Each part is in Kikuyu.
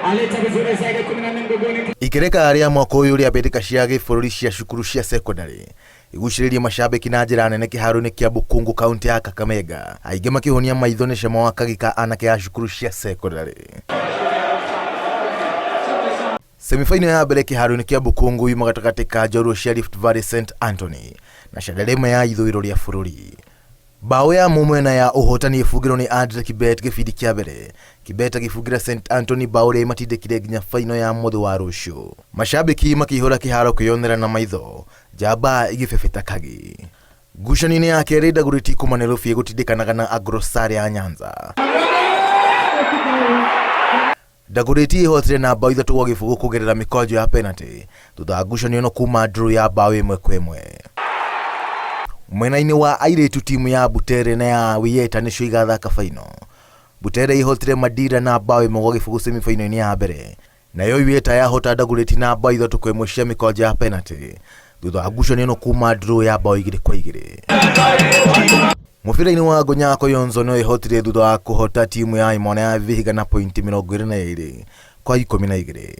Aleta vizuri zaidi 14 mgongoni. Ikereka rĩa mwaka ũyũ rĩa mbĩtĩka cia gĩbũrũri cia cukuru cia cekondarĩ igucĩrĩrie macambĩki na njĩra nene kĩharo-inĩ kĩa Bukungu kaunti ya Kakamega, aingĩ makĩhonia maitho nĩ cama wa kagi ka anake a cukuru cia cekondarĩ. Semifinal ya mbere kĩharo-inĩ kĩa Bukungu yuma gatagatĩ ka njorua cia Rift Valley St Anthony na Chandarema ya ithũĩro rĩa bũrũri. Bao ya mũmwena ya ũhotani ĩbungĩrwo nĩ Andre Kibet gĩbindi kĩa mbere, Kibet agĩbungĩra St Anthony bao ĩrĩa ĩmatindĩkire nginya faino ya mũthĩ wa rũciũ. Macambĩki makĩihũra kĩharo kwĩyonera na maitho njamba igĩbebeta kagi. Ngucanio-inĩ ya kerĩ Dagoretti kuma Nairobi ĩgũtindĩkanaga na Agrosare ya Nyanza. Dagoretti ĩhotire na bao 3-0 kũgerera mĩkwanjo ya penalty thutha wa ngucanio ĩno kuma draw ya bao 1-1. Mwena-inĩ wa airĩtu timu ya Butere na ya Wiyeta nĩcio igathaka faino. Butere ihotire Madira na bao 1-0 semifinal-inĩ ya mbere, nayo Wiyeta yahota Dagoretti na bao 3-1 cia mĩkwanjo ya penalty thutha wa ngucanio ĩno kuma draw ya bao 2-2. Mũbira-inĩ wa Ngũnya Koyonzo no ĩhotire thutha wa kũhota timu ya Imona ya Vihiga na pointi 22 kwa 12.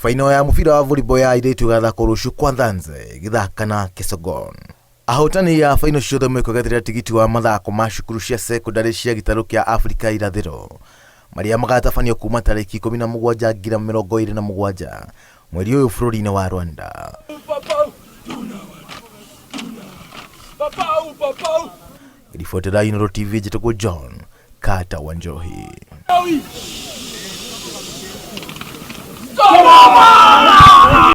Faino ya mũbira wa volleyball ya airĩtu ĩgathakwo rũciũ kwa Thanze ĩgĩthaka na Kesogon. Ahotani ya faino ciothe mekwĩgatĩra tigiti wa mathako ma cukuru cia cekondarĩ cia gĩtarũ kĩa Afrika irathĩro marĩa magatabanio kuma tarĩki 17 nginya 27 mweri ũyũ bũrũri-inĩ wa Rwanda. Ribotera Inooro TV njĩtagwo John Carter Wanjohi.